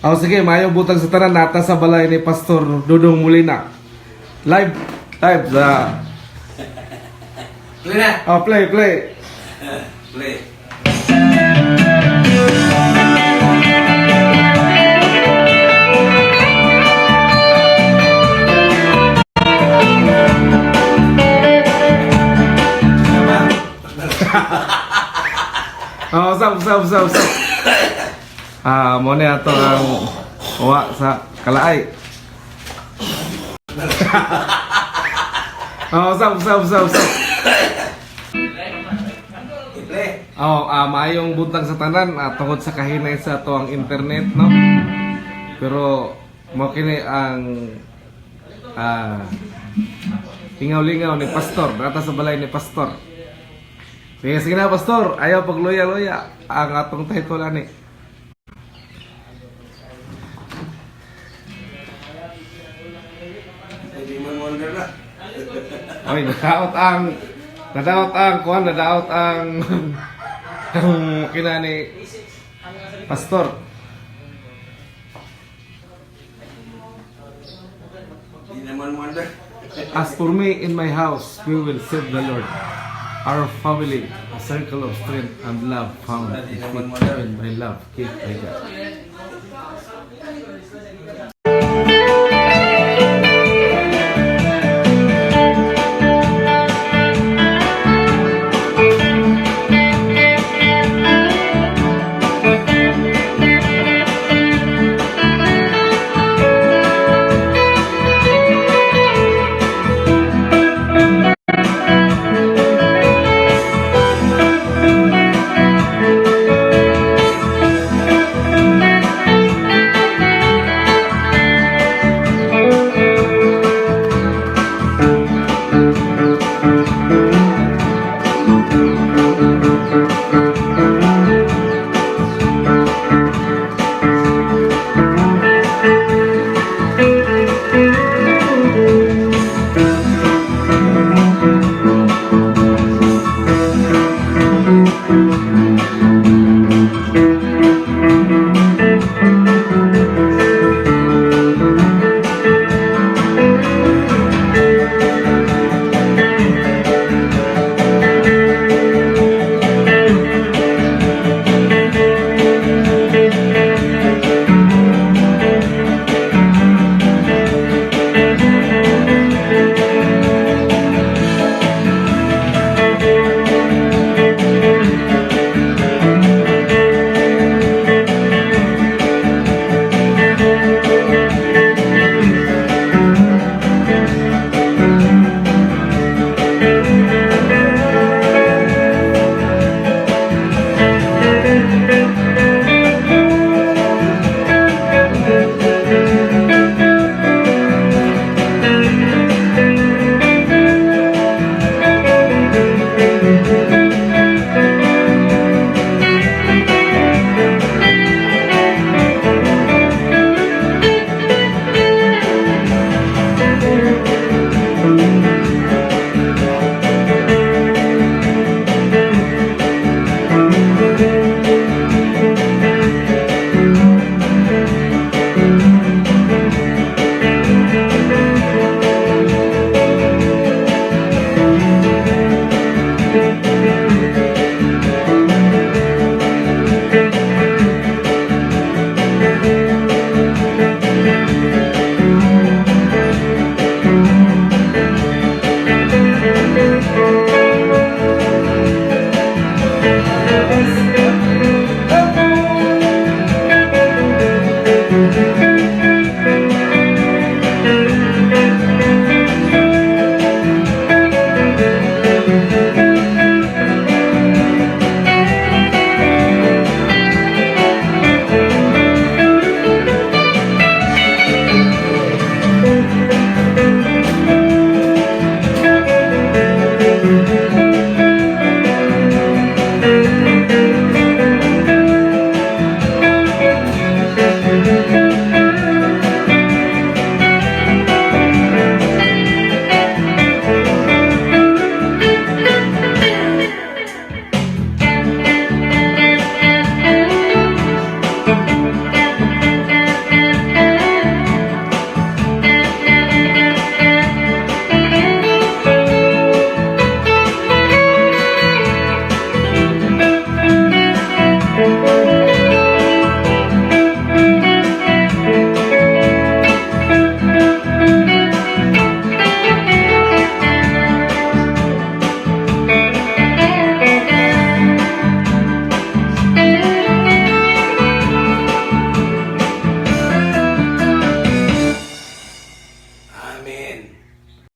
Oh, sige, maayong buntag sa tanan nata sa balay ni Pastor Dudong Molina. Live, live sa Play na. Oh, play, play. Play. Oh, usap, usap, usap, usap. Ah, mo ni ato ang uwa sa kalaay. Oh, usap, usap, usap, usap. Play. Oh, maayong buntag sa tanan, tungod sa kahinay sa ato ang internet, no. Pero mo kini ang lingaw-lingaw ni Pastor, nata sa balay ni Pastor. Sige, sige na, Pastor, ayaw pagluya-luya ang atong title ani. Ay, di man wonder na. Oy, nadaot ang kuan, nadaot ang ang kina ni Pastor. Di naman wonder. As for me in my house, we will serve the Lord. Our family, a circle of strength and love found in faith and by love, kept by God.